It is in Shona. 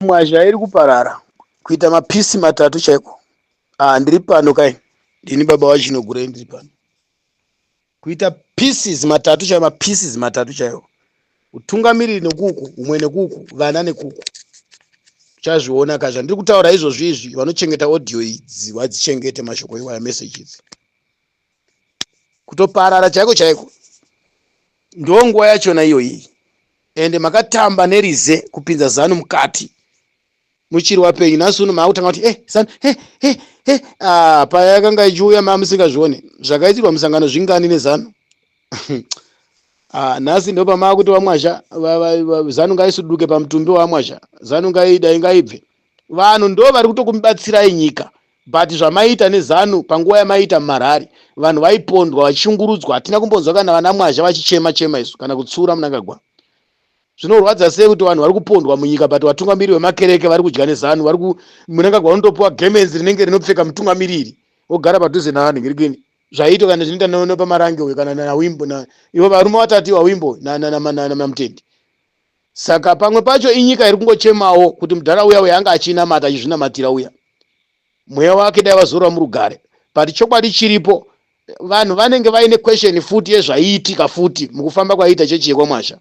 Mwazha iri kuparara kuita mapisi matatu chaiko. Ah, ndiri pano kai, ndini baba waChinogurei, ndiri pano. Kuita pieces matatu chaiwo, mapieces matatu chaiwo, utungamiriri nekuku, umwe nekuku, vana nekuku. Uchazviona ka zvandiri kutaura izvozvi izvi. Vanochengeta audio idzi vadzichengete mashoko iwaya, message idzi. Kutoparara chaiko chaiko, ndo nguva yachona iyoyi. Ende makatamba nerize kupinza ZANU mukati muchiri wapenyu. Nhasi uno maakutanga kuti ZANU Ah, payakanga ichiuya mamusingazvione zvakaitirwa musangano zvingani neZANU. Ah, nhasi ndo pamaakuti vaMwazha, ZANU ngaisuduke pamutumbi waMwazha, ZANU ngaidai ngaibve. Vanhu ndo vari kutokubatsirai nyika, but zvamaita neZANU panguva yamaita mumarari, vanhu vaipondwa vachishungurudzwa, hatina kumbonzwa kana vana Mwazha vachichema chema isu kana kutsura Munangagwa. Zvinorwadza sei kuti vanhu vari kupondwa munyika, but vatungamiriri vemakereke vari kudya neZANU, vari ku Munangagwa vanotopiwa gemenzi rinenge rinopfeka mutungamiriri, wogara padhuze navanhu. Zvaitwa kana zvinoita nepaMarange uyo kana nawimbo, ivo varume vatatu wawimbo naMutendi. Saka pamwe pacho inyika iri kungochemawo kuti mudhara uya uya anga achinamata, achizvinamatira uya, mweya wake dai vazorora murugare. But chokwadi chiripo, vanhu vanenge vaine question futi yezvaiitika futi mukufamba kwaiita chechi yekwaMwazha.